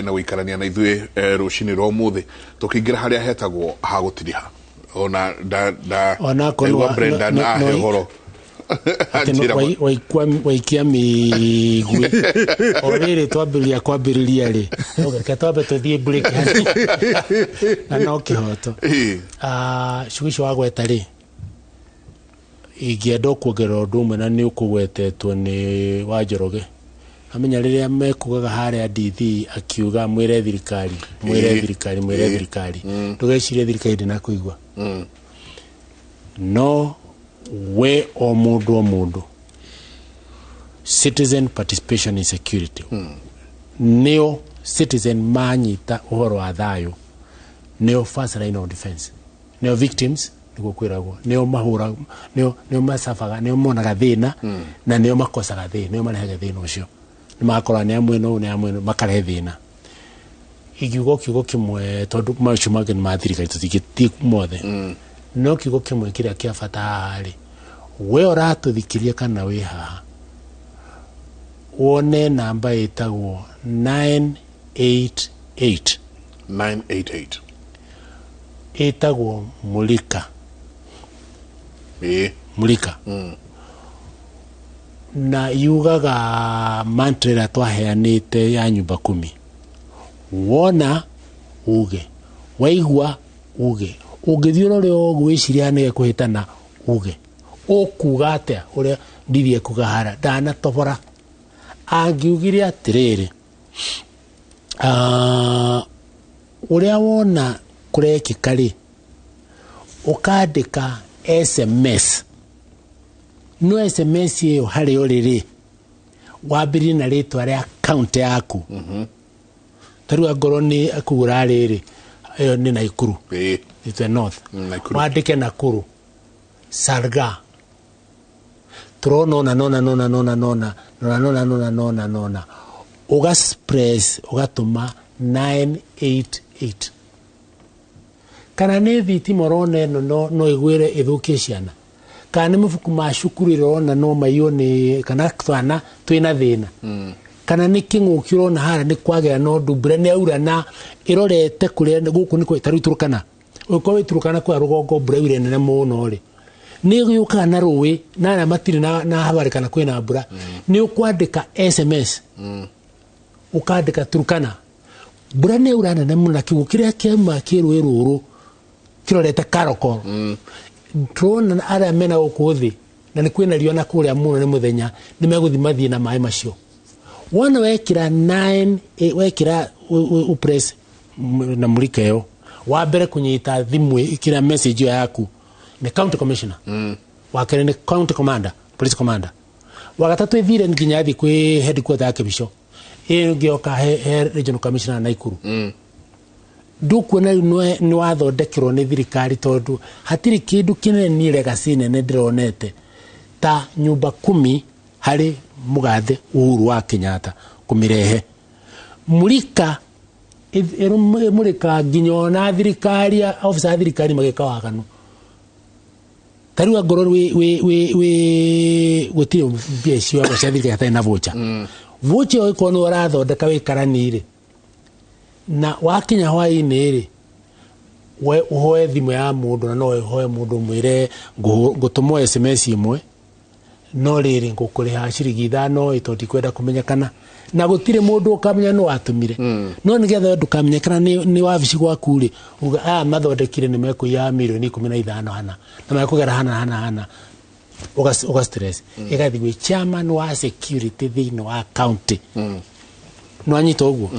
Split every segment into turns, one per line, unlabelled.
Na gũikarania na ithuĩ rũcinĩ rwa ũmũthĩ tũkĩingĩra harĩa hetagwo ha gũtiriha ona nda nda
Ona akorwo
ndaigua Brendan ahe ũhoro.
Atĩ
Anjĩra
waikia mĩgui o rĩrĩ twambĩrĩria kwambĩrĩria rĩ, reke twambe tũthiĩ break hanini. Na no kĩhoto. Ah, ciugo icio wagweta rĩ, ingĩenda kuongerera ũndũ ũmwe na nĩ ũkũgwetetwo nĩ wa Njoroge. Amenya rĩrĩa mekugaga harĩa DD akiuga mwĩre thirikari, mwĩre thirikari, mwĩre thirikari, ndũgecirie thirikari ndĩnakũigua. No we o mũndũ o mũndũ, citizen participation in security, nĩo citizen manyita ũhoro wa thayũ, nĩo first line of defense, nĩo victims nĩguo kwĩragwo, nĩo mahũra, nĩo macabaga, nĩo monaga thĩna na nĩo makosaga thĩna, nĩo marehaga thĩna ũcio. Nĩ makora nĩ amwe no nĩ amwe makarehe thĩna. Ingiuga o kiugo kĩmwe, tondũ macio mangĩ nĩ ma thirikari, tũtingĩthiĩ mothe, no kiugo kĩmwe kĩrĩa kĩa bata haha rĩ, we ũratũthikĩria kana wĩ haha, wone namba ĩtagwo 988.
988.
Ĩtagwo Mulika. Mulika na yugaga mantra ĩrĩa twaheanĩte ya nyumba kumi. Wona uge, waigua uge, ũngĩthiĩ ũrore ũguo wĩciria nĩ kũhĩtana, uge. Ũkuga atĩa? Ũrĩa ndirie kuga hara ndanatobora angiugire atĩrĩrĩ, ũrĩa wona kũrekĩka rĩ, ũkandĩka SMS. No SMS ĩyo harĩa ũrĩ rĩ, wambĩrĩrie na rĩtwa rĩa kaunti yaku. Ta rĩu angorwo nĩ kũgũra rĩrĩ, ĩyo nĩ Naikuru. Ĩtwe North.
Nakuru.
Wandĩke Nakuru Salga, tũrona ona nona nona nona nona nona nona nona nona nona, ũgapress, ũgatũma 988. Kana nĩ thitima ũrona ĩno no ĩgwĩre ĩthũkie ciana, kana nĩ mabuku ma cukuru ĩrona no maiywo nĩ kana twana twĩna thĩna, kana nĩ kĩng'ũki ũrona harĩa nĩ kwagĩa na ũndũ, mbura nĩ yaura na ĩrorete kũrĩa gũkũ nĩ ta rĩu Turkana, ũngĩkorwo wĩ Turkana kũrĩa rũgongo, mbura yaure nene mũno rĩ, nĩ yũkaga na rũĩ na arĩa matirĩ na habari kana kwĩna mbura. Nĩ ũkwandĩka SMS, ũkandĩka Turkana mbura nĩ yaura nene mũno na kĩguũ kĩrĩa kĩauma kĩ rũĩ rũrũ kĩrorete Karokoro, tũrona arĩa mena gũkũ thĩ na nĩ kwĩna riũa na kũrĩa mũno nĩ mũthenya, nĩ megũthiĩ mathiĩ na maĩ macio. Wona wekĩra 9 wekĩra ũpress na Mulika ĩyo, wa mbere kũnyita thimũ ĩkĩra message ĩyo yaku nĩ county commissioner, wa kerĩ nĩ county commander, police commander, wa gatatũ ĩthire nginya thiĩ kwĩ headquarter ya Kĩbico, ĩyo ĩngĩ yoka he regional commissioner Naikuru. Ndũkuona rĩu nĩ wathondekerwo nĩ thirikari, tondũ hatirĩ kĩndũ kĩnene niĩ legacy nene ndĩronete ta nyumba kumi harĩ mũgathe Uhuru wa Kenyatta kũmĩrehe. Mulika ĩmũrĩkaga nginya ona thirikari, officer a thirikari magĩka waganu. Ta rĩu angorwo wĩ gũtirĩ mbia cioyagwo cia thirikari hatarĩ na voucher. Voucher ĩyo ĩkorwo nĩ ũrathondeka wĩ karani rĩ, na wakinya hwaĩ-inĩ rĩ, we ũhoe thimũ ya mũndũ, na no ũhoe mũndũ mwĩre ngũtũmwo SMS ĩmwe, no rĩrĩ ngũkũrĩha ciringi 5 ĩ, tondũ ndikwenda kũmenyekana na gũtirĩ mũndũ ũkamenya nĩ watũmire. No nĩgetha ndũkamenyekana nĩ wabici gwaku rĩ, uga aya mathondekire nĩ mekũiya mirioni 15 hana na mekũgera hana hana hana, uga stress ĩgathiĩ gwĩ chairman wa security thĩinĩ wa county. Nĩwanyita ũguo?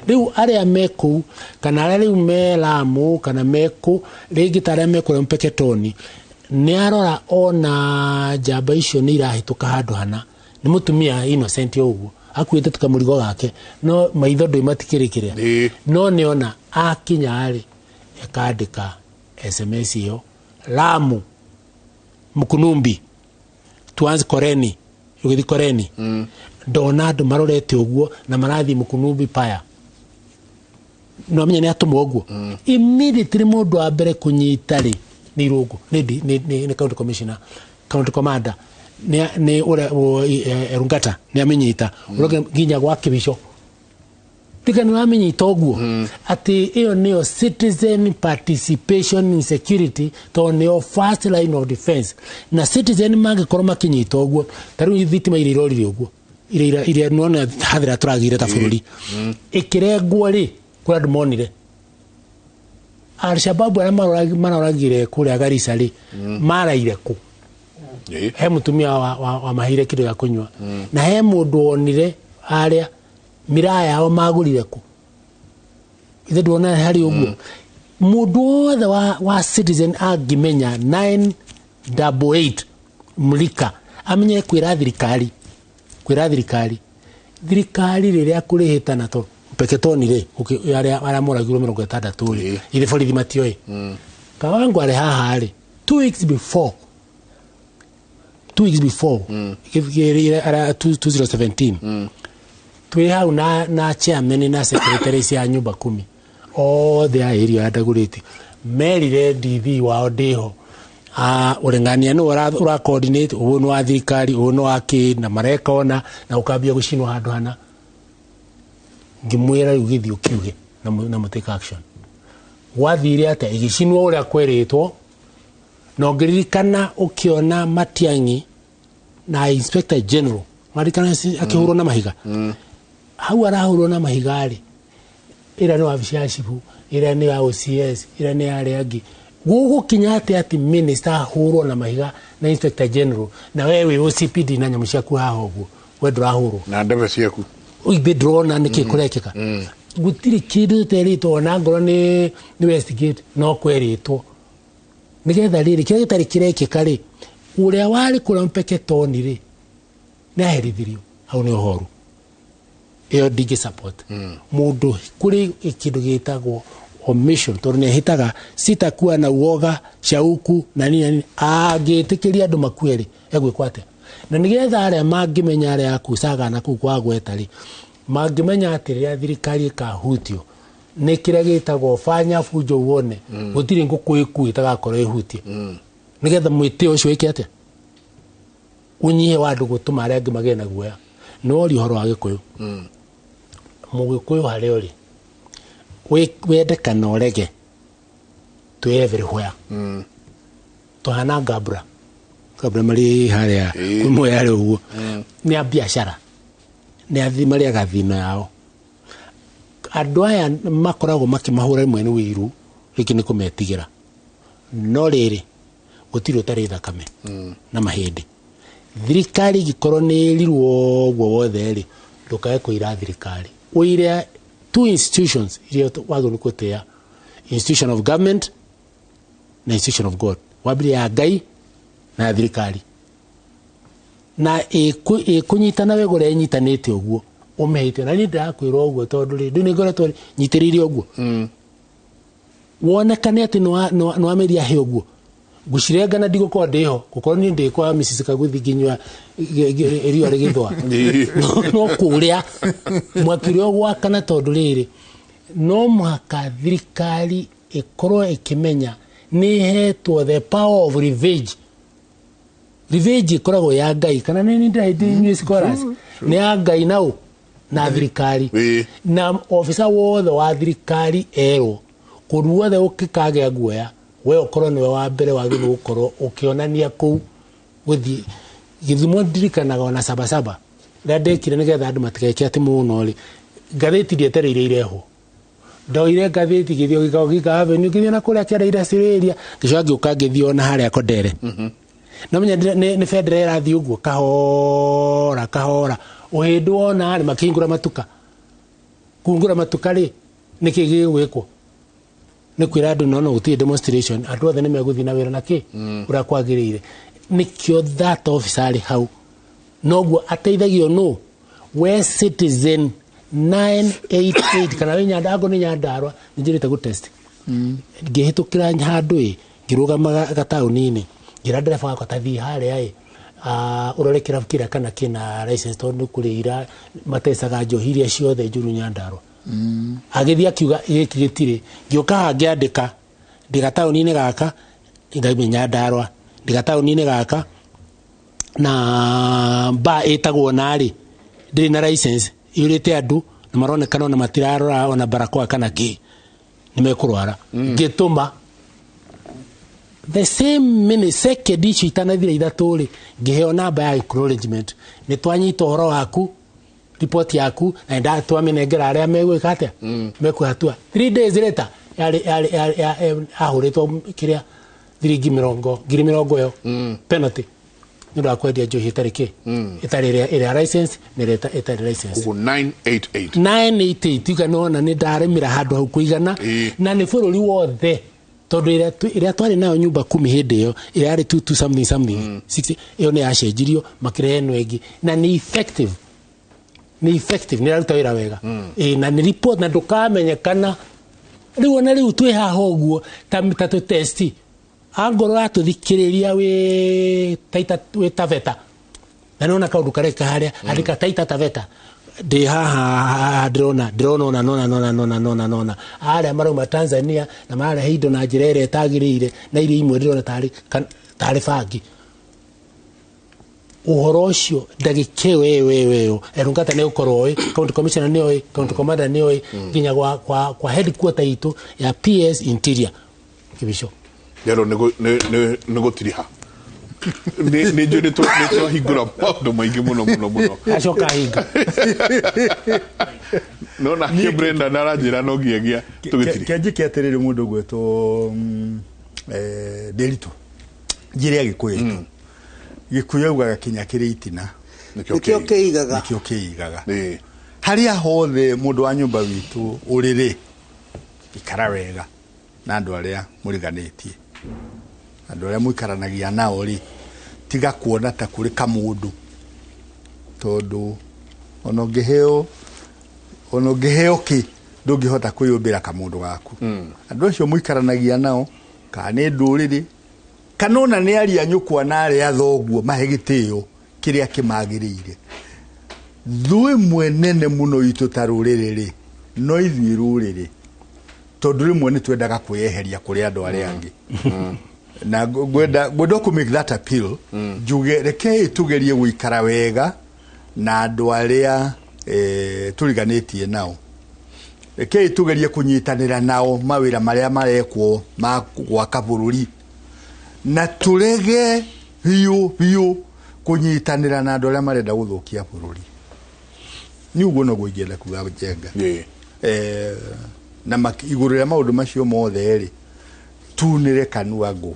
Rĩu arĩa me kũu kana arĩa rĩu me Lamu kana me kũ rĩngĩ, ta arĩa me kũrĩa Mpeketoni, nĩ arora ona njamba icio nĩ irahĩtũka handũ hana, nĩ mũtumia innocent o ũguo akuĩte kamũrigo gake, no maitho ndũĩ matikĩrĩ kĩrĩa. No nĩona akinya rĩ, akandĩka SMS ĩyo, Lamu Mkunumbi tuanze Koreni, ũgĩthiĩ Koreni, ndona andũ marorete ũguo na marathiĩ Mkunumbi paya, no amenya nĩ atũmwo ũguo. Immediately mũndũ wa mbere kũnyita rĩ nĩ Irũngũ, nĩ county commissioner, county commander, nĩ ũrĩa Rungata nĩ amenyita ũrĩa nginya gwa Kĩbico. Tiga nĩ wamenyita ũguo atĩ ĩyo nĩyo citizen participation in security, tondũ nĩyo first line of defense. Na citizen mangĩkorwo makĩnyita ũguo, ta rĩu thitima iria irorire ũguo, iria nĩwona hathara tũragĩire ta bũrũri ĩkĩrengwo rĩ, kũrĩ andũ monire Alshababu arĩa maroragire kũrĩa Garissa rĩ, maraire kũ? He mũtumia wa maheire kĩndũ gĩa kũnyua, na he mũndũ wonire arĩa miraa yao magũrire kũ? Ithe ndwona harĩ ũguo mũndũ wothe wa citizen angĩmenya 988 mlika, amenye kwĩra thirikari, thirikari rĩrĩa kũrĩhĩtana to Peketoni rĩ, arĩa moragirwo 60 rĩ, ithe borithi matioĩ. Kawangu arĩ haha rĩ, 2 weeks before, 2 weeks before 2017, twĩ hau na chairman na secretary cia nyumba kumi othe a area ya Dagoretti, merire DV wao ndĩho ũrengania nĩ ũra coordinate ũũ nĩ wa thirikari, ũũ nĩ wa kĩ, na mareka ona na ũkambia gũcinwo handũ hana. Ngĩmwĩra rĩu gĩthiĩ ũkiuge na mũtake action. Gwathire atĩa? Ĩgĩcinwo ũrĩa kwerĩtwo, na ũngĩririkana ũkĩona Matiang'i na Inspector General maririkana akĩhũrwo na mahiga. Hau arahũrwo na mahiga rĩ, ĩrĩa nĩ wabici ya cibu, ĩrĩa nĩ ya OCS, ĩrĩa nĩ ya arĩa angĩ. Gũgũkinya atĩa atĩ minister ahũrwo na mahiga na Inspector General, na we wĩ OCPD na nyamũ ciaku haha ũguo, we ndũrahũrwo
na ndebe ciaku?
Ithe ndĩrona nĩkĩ kũrekĩka. Gũtirĩ kĩndũ tũterĩtwo, ona ngorwo nĩ Westgate no kwerĩtwo nĩgetha rĩrĩ kĩrĩa gĩtarĩ kĩrekĩka rĩ, ũrĩa warĩ kũrĩa Mpeketoni rĩ, nĩ aherithirio. Hau nĩ ũhoru ĩyo ndingĩ support mũndũ. Kũrĩ kĩndũ gĩtagwo omission, tondũ nĩ ahĩtaga sitakuwa na uoga shauku na nini na nini. Angĩtĩkĩria andũ makue rĩ, egwĩkwo atĩa? Na nĩgetha arĩa mangĩmenya, arĩa akucaga na kũu kwa gweta rĩ, mangĩmenya atĩ rĩrĩa thirikari ĩkahutio nĩ kĩrĩa gĩtagwo fanya fujo uone, gũtirĩ ngũkũ ĩkue ĩtagakorwo ĩhutie, nĩgetha mwĩtĩo ũcio wĩke atĩa? Ũnyihe wa andũ gũtũma arĩa angĩ magĩe na guoya. Nĩ woria ũhoro wa Gĩkũyũ, Mũgĩkũyũ harĩa ũrĩ, wende kana ũrege, twĩ everywhere. Tũhana ngambura ngambura marĩ harĩa kwĩ harĩa ũguo, nĩ a biacara, nĩ athi marĩaga thino yao. Andũ aya makoragwo makĩmahũra rĩmwe nĩ wĩiru, rĩngĩ nĩ kũmetigĩra, no rĩrĩ gũtirĩ ũtarĩ thakame na mahĩndĩ. Thirikari ĩngĩkorwo nĩ ĩrirwo ũguo wothe rĩ, ndũkae kũira thirikari, ũire two institutions iria wagĩrĩirwo nĩ gũtĩa, institution of government na institution of God, wambire ya Ngai na ya thirikari, na ĩkũnyitana wega ũrĩa ĩnyitanĩte ũguo ũmehĩte. Na niĩ ndĩrakwĩra ũguo tondũ rĩ, ndũ nĩ ngoretwo nyitĩrĩire ũguo, wonekane atĩ nĩ wameria hĩ ũguo, ngũcirenga na ndigũkorwo ndĩho, gũkorwo niĩ ndĩ kwa Mrs. Kaguthi nginyua riũa rĩgĩthũa, no kũrĩa mwaki ũrĩa ũgwakana, tondũ rĩrĩ no mũhaka thirikari ĩkorwo ĩkĩmenya nĩ ĩhetwo the power of revenge. Revenge ĩkoragwo ya Ngai kana nĩ ndĩ inyuĩ scholars, nĩ ya Ngai nau na thirikari. Na officer wothe wa thirikari erwo kũndũ guothe ũngĩkagĩa guoya, we ũkorwo nĩwe wa mbere wagĩrĩirwo gũkorwo ũkĩonania kũu gũthiĩ gĩthumo. Ndirikanaga ona sabasaba rĩrĩa ndekire nĩgetha andũ matigeke atĩ mũno rĩ, ngathĩti ndietereire irehwo, ndoire ngathĩti ngĩthiĩ Gĩka Avenue, ngĩthiĩ na kũrĩa Kĩanda Industrial Area, ngĩcoka ngĩũka ngĩthiĩ ona harĩa Kondere. No menya nĩ bendera ĩrathiĩ ũguo kahora kahora, ũhĩndĩ wona rĩ, makĩhingũra matuka. Kũhingũra matuka rĩ, nĩkĩ gĩgwĩkwo? Nĩ kwĩra andũ no gũtirĩ demonstration, andũ othe nĩ megũthiĩ na wĩra na kĩ ũrĩa kwagĩrĩire. Nĩkĩo that officer arĩ hau noguo ateithagio nũ we citizen 988 kana wĩ Nyandarua, nĩ Nyandarua nĩ njĩrĩte gũ test. Ngĩhĩtũkĩra handũ ĩ, ngĩrũgama gataũni-inĩ, ngĩra ndereba wakwa tathiĩ harĩa ĩ, ũrore kĩrabu kĩrĩa kana kĩna license, tondũ nĩ kũrĩ ira matecaga njohi iria ciothe njũru Nyandarua. Agĩthiĩ akiuga gĩkĩ gĩtirĩ. Ngĩũka haha ngĩandĩka ndĩ gataũni-inĩ gaka, ndauma Nyandarua, ndĩ gataũni-inĩ gaka na ba ĩtagwo narĩ ndĩrĩ na license, iyũrĩte andũ Na maronekana ona matirarora ona barakoa kana kĩ, nĩ mekũrwara. Ngĩtũma the same minute, second icio itanathira 3 rĩ, ngĩheo namba ya acknowledgement, nĩ twanyita ũhoro waku, report yaku, na ndatwamĩnengera arĩa megwĩka atĩa, mekũhatua. 3 days later yarĩ ahũrĩtwo kĩrĩa thiringi mĩrongo ngiri mĩrongo ĩyo penalty nĩ ũndũ wa kwendia njohi ĩtarĩ kĩ, ĩtarĩ ĩrĩa license na ĩrĩa ĩtarĩ license.
Ũguo 988.
988. Tuga nona nĩ ndarĩmĩra handũ hau kũigana. Na nĩ bũrũri wothe, tondũ ĩrĩa twarĩ nayo nyumba kumi hĩndĩ ĩyo, ĩrĩa yarĩ 2 2 something something 60, ĩyo nĩ yacenjirio, makĩrehe ĩno ĩngĩ, na nĩ effective, nĩ effective, nĩ ĩraruta wĩra wega. Ĩ, na nĩ report na ndũkamenyekana rĩu ona rĩu twĩ haha ũguo ta tũ test, angorwo ũratũthikĩrĩria wĩ Taita, wĩ Taveta, na nĩwona kaũndũ kareka harĩa, andĩka Taita Taveta, ndĩ haha, ndĩrona ona nona nona nona nona nona arĩa marauma Tanzania na mararehe indo na njĩra ĩrĩa ĩtagĩrĩire, na irio imwe ndĩrona tarĩ bangi. Ũhoro ũcio ndagĩka ĩyo ĩyo ĩyo ĩyo Erungata nĩ gũkorwo oĩ, county commissioner nĩ oĩ, county commander nĩ oĩ, nginya kwa headquarter itũ ya PS Interior Kibicho.
Rero nĩ gũtiriha, nĩ njũĩ nĩ twahingũra maũndũ maingĩ mũno mũno mũno.
Acoka hinga.
No nake Brenda aranjĩra no nginyagia tũgĩtiriha.
Kenjike atĩrĩrĩ, mũndũ ũgwĩtwo Ndĩritũ, njĩre Agĩkũyũ aitũ, Gĩkũyũ augaga kinya kĩrĩ itina
Nĩkĩo
nĩkĩo kĩigaga.
Nĩkĩo kĩigaga. Harĩa hothe mũndũ wa nyũmba witũ ũrĩrĩ, ikara wega na andũ arĩa mũriganĩtie, andũ arĩa mũikaranagia nao rĩ, tiga kuona ta kũrĩ kamũndũ, tondũ ona ũngĩheo kĩ, ndũngĩhota kwĩyũmbĩra kamũndũ gaku. Andũ acio mũikaranagia nao, kana nĩ ndũrĩrĩ, kana ona nĩ aria nyũkwa na arĩa thoguo, mahe gĩtĩo kĩrĩa kĩmagĩrĩire. Thũ ĩmwe nene mũno itũ ta rũrĩrĩ rĩ, no ithuĩ rũrĩrĩ, tondũ rĩmwe nĩ twendaga kwĩyeheria kũrĩ andũ arĩa angĩ, na ngwenda kũ make that appeal, njuge rekei tugerie gũikara wega na andũ arĩa tũriganĩtie nao. Rekei tugerie kũnyitanĩra nao mawĩra marĩa marekwo ma gwaka bũrũri, na tũrege biũ biũ kũnyitanĩra na andũ arĩa marenda gũthũkia bũrũri. Nĩ ũguo noguo ingĩenda kuga, Njenga. Na igũrũ rĩa maũndũ macio mothe rĩ, tunĩre kanua ngũ.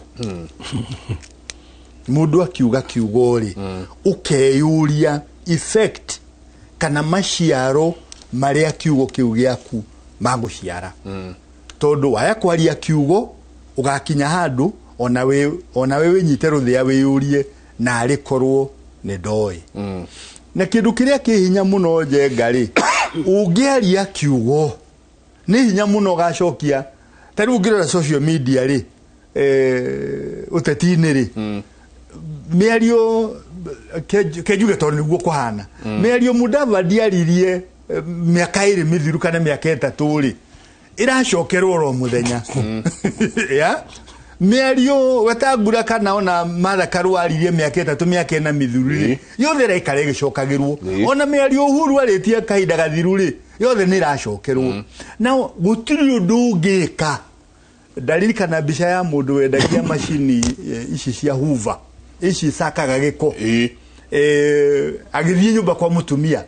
Mũndũ akiuga kiugo rĩ, ũkeyũria effect kana maciaro marĩa kiugo kĩu gĩaku magũciara, tondũ waya kwaria kiugo ũgakinya handũ ona we wĩnyite rũthĩa, wĩyũrie narĩ korwo nĩ ndoĩ. Na kĩndũ kĩrĩa kĩ hinya mũno, Njenga rĩ, ũngĩaria kiugo nĩ hinya mũno ũgacokia. Ta rĩu ũngĩrora social media rĩ, ũteti-inĩ rĩ, mĩario kenjuge, tondũ nĩguo kũhana, mĩario Mudavadi aririe mĩaka 2 mĩthiru kana mĩaka 3 rĩ, ĩracokerwo oro mũthenya ya mĩario Wetangula kana ona Martha Karua aririe mĩaka 3, mĩaka 4 mĩthiru rĩ, yothe ĩraikara ĩgĩcokagĩrwo. Ona mĩario Uhuru arĩtie kahinda gathiru rĩ, yothe nĩ ĩracokerwo, na gũtirĩ ũndũ ũngĩka. Ndaririkana mbica ya mũndũ wendagia macini ici cia Hoover, ici cakaga gĩko. Agĩthiĩ nyũmba kwa mũtumia,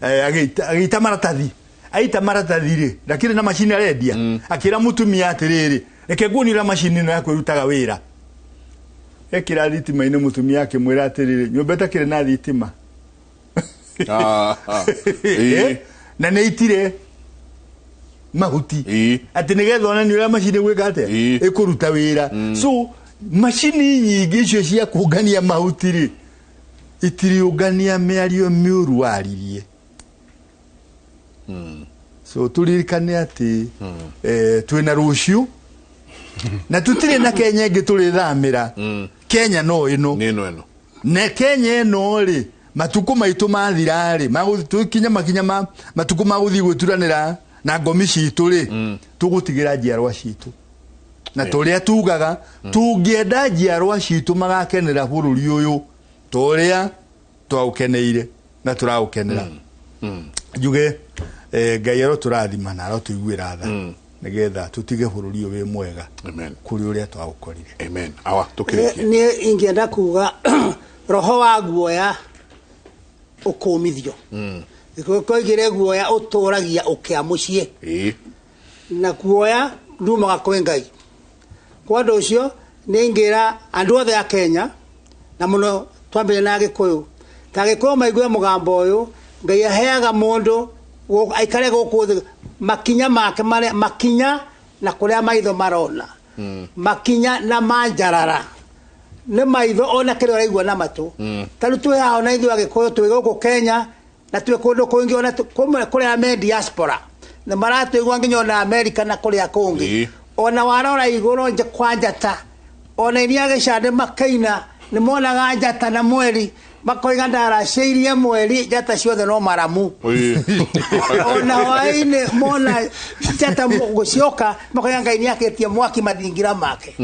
agĩita maratathi, aita maratathi rĩ, ndakĩrĩ na macini arendia. Akĩra mũtumia atĩrĩrĩ, "Reke nguonie ũrĩa macini ĩno yaku ĩrutaga wĩra." Ekĩra thitima-inĩ, mũtumia akĩmwĩra atĩrĩrĩ, "Nyũmba ĩtakĩrĩ na thitima?" Na nĩ itire mahuti atĩ nĩgetha onanie ũrĩa macini gwĩka atĩa, ĩkũruta wĩra. So macini nyingĩ icio cia kũngania mahuti rĩ, itiriũngania mĩario mĩũru waririe. So tũririkane atĩ twĩna rũciũ na tũtirĩ na Kenya ĩngĩ tũrĩthamĩra. Kenya no ĩno.
Nĩ ĩno ĩno.
Na Kenya ĩno rĩ, matukũ maitũ mathira rĩ, tũkinya makinya ma matukũ ma gũthiĩ gwĩturanĩra na ngomi citũ rĩ, tũgũtigĩra njiarwa citũ. Na tũrĩa tugaga tũngĩenda njiarwa citũ magakenera bũrũri ũyũ tũrĩa twaũkeneire na tũraũkenera, njuge Ngai arotũrathima na arotũiguĩra tha nĩgetha tũtige bũrũri ũyũ wĩ mwega
Amen.
kũrĩ ũrĩa twaũkorire.
Amen. Awa tũkĩrĩkie.
Niĩ ingĩenda kuga roho wa guoya ũkũmithio. Gĩkũyũ koigire guoya ũtũragia ũkĩa mũciĩ. Na guoya ndumaga kwĩ Ngai. Kwa ũndũ ũcio nĩ ingĩra andũ othe a Kenya na mũno twambĩrĩrie na Gĩkũyũ. Ta Gĩkũyũ maigue mũgambo ũyũ, Ngai aheaga mũndũ aikare gũkũ thĩ makinya make marĩa makinya na kũrĩa maitho marona. Makinya na manjarara. Nĩ maitho ona kĩrĩa ũraigua na matũ. Ta rĩu twĩ haha ona ithuĩ Agĩkũyũ twĩ gũkũ Kenya na twĩ kũndũ kũngĩ ona kũmwe kũrĩa me diaspora. Nĩ maratũigua nginya ona Amerika na kũrĩa kũngĩ. Ona warora igũrũ nje kwa njata. Ona iria gĩcandĩ makaina nĩ monaga njata na mweri makoiga ndaracĩirie mweri njata ciothe no maramu. Ona hwaĩ-inĩ mona njata gũcioka makoiga Ngai nĩakĩtie mwaki mathingira make.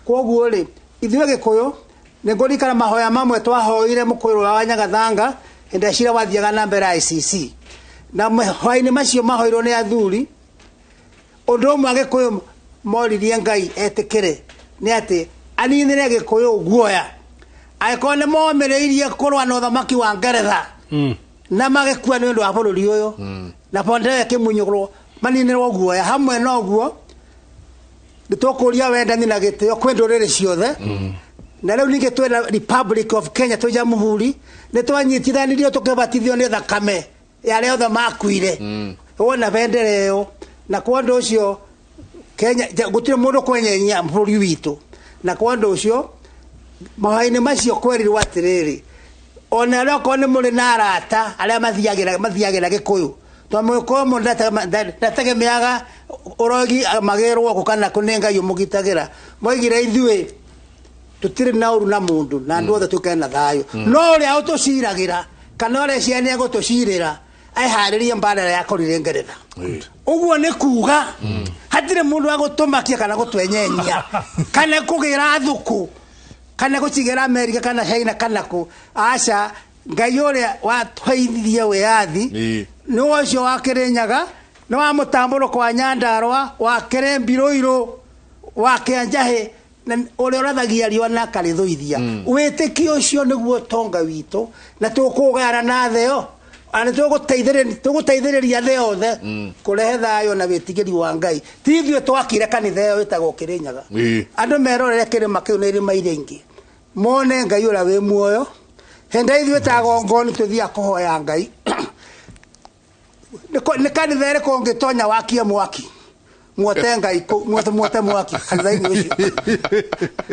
Kwoguo rĩ ithuĩ Gĩkũyũ nĩ ngũririkana mahoya mamwe twahoire mũkũyũ wa Nyagathanga hĩndĩ ĩrĩa cira wathiaga na mbere ICC. Na mahoya-inĩ macio mahoirwo nĩ athuri, ũndũ ũmwe Agĩkũyũ moririe Ngai etĩkĩre nĩ atĩ aninĩre Gĩkũyũ guoya. Angĩkorwo nĩ momĩrĩirie kũrũa na ũthamaki wa Ngeretha na magĩkua nĩ ũndũ wa bũrũri ũyũ na bondera ĩkĩmunyũrwo maninĩrwo guoya. Hamwe na ũguo nĩ tũkũria wendani na gĩtĩo kwĩ ndũrĩrĩ ciothe. Na rĩu ningĩ twĩna Republic of Kenya twĩ jamhuri nĩ twanyitithanirio tũkĩbatithio nĩ thakame ya arĩa othe makuire. Wona bendera ĩyo. Na kwa ũndũ ũcio Kenya gũtirĩ mũndũ kwenyenya bũrũri witũ. Na kwa ũndũ ũcio mahoya-inĩ macio kwerirwo atĩrĩrĩ, ona arĩa okorwo nĩ mũrĩ na arata arĩa mathiagĩra Gĩkũyũ, tondũ mũgĩkũyũ mũndũ ndategemeaga ũrogi magĩrwo gũkũ kana kũ nĩ Ngai ũmũgitagĩra. Moigire ithuĩ tũtirĩ na ũru na mũndũ na andũ othe tũikare na thayũ. No ũrĩa ũtũciragĩra kana ũrĩa ciana egũtũcirĩra eharĩrie mbara ĩrĩa yakorire Ngeretha. Ũguo nĩ kuga hatirĩ mũndũ wa gũtũmakia kana gũtwenyenyia kana kũgĩra thuku kana gũcigĩra Amerika kana China kana kũ. Aca, Ngai ũrĩa watũheithirie wĩyathi nĩ ũcio wa Kĩrĩnyaga, nĩ wa mũtambũrũko wa Nyandarũa, wa Kĩrĩmbirũirũ, wa Kĩanjahĩ, na ũrĩa ũrathagia riũa na akarĩthũithia. Wĩtĩkio ũcio nĩguo ũtonga witũ na tũkũgayana na thĩ ĩyo. Na tũgũteithĩrĩria thĩ yothe kũrehe thayũ na wĩtigĩri wa Ngai. Ti ithuĩ twakire kanitha ĩyo ĩtagwo Kĩrĩnyaga. Andũ merorere kĩrĩma kĩu na irĩma iria ingĩ mone Ngai ũrĩa wĩ muoyo. Hĩndĩ ithuĩ ta gongoni tũthiaga kũhoya Ngai. Nĩ kanitha ĩrĩkũ ũngĩtonya wakie mwaki? Muote Ngai muote mwaki kanitha-inĩ ũcio.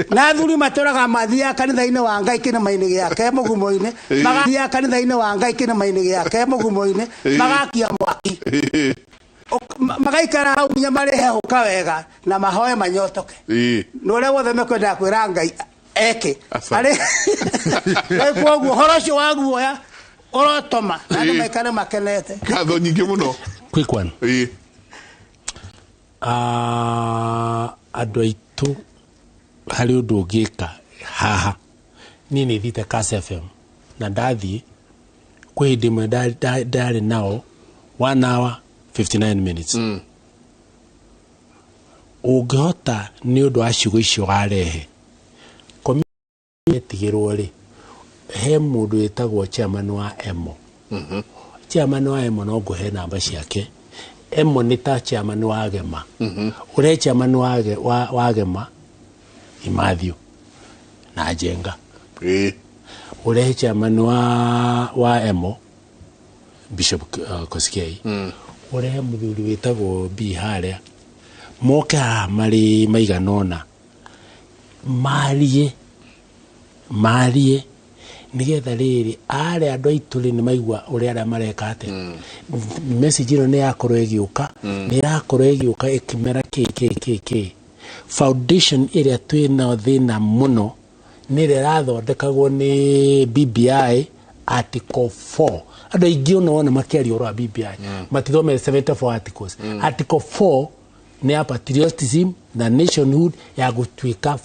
Na athuri matũraga mathiaga kanitha-inĩ wa Ngai kĩrĩma-inĩ gĩake mũgumo-inĩ, magathiaga kanitha-inĩ wa Ngai kĩrĩma-inĩ gĩake mũgumo-inĩ, magakia mwaki. Magaikara hau nginya marĩhehũka wega na mahoe manyotoke. Na ũrĩa wothe mekwendaga kwĩra Ngai eke.
Asante.
Arĩ kwoguo ũhoro ũcio wa guoya ũrotoma na andũ maikare makenete.
Ngatho nyingĩ mũno.
Quick one. Andũ aitũ harĩ ũndũ ũngĩka haha. Niĩ nĩ thiĩte Kass FM na ndathiĩ kwĩ hĩndĩ ĩmwe ndarĩ nao 1 hour 59 minutes. Ũngĩhota nĩ ũndũ wa ciugo icio warehe etigĩrwo rĩ, he mũndũ wĩtagwo chairman wa EMO. Chairman wa EMO no ngũhe namba ciake. EMO nĩ ta chairman wa Gema. Ũrĩa chairman wa Gema Imathio na Njenga. Ũrĩa chairman wa EMO Bishop Koskei. Ũrĩa mũthuri wĩtagwo B harĩa moke haha marĩ maigana ũna marie nĩgetha rĩrĩ arĩa andũ aitũ rĩ nĩ maigua ũrĩa arĩa mareka atĩa. Message ĩno nĩ yakorwo ĩgĩũka, nĩ yakorwo ĩgĩũka ĩkĩmera kĩ kĩ kĩ kĩ. Foundation ĩrĩa twĩna thĩna mũno nĩ ĩrĩa ĩrathondekagwo nĩ BBI Article 4. Andũ aingĩ ona wona makĩaria ũhoro wa BBI matithomete 74 articles. Article 4 nĩ ya patriotism na nationhood ya gũtuĩka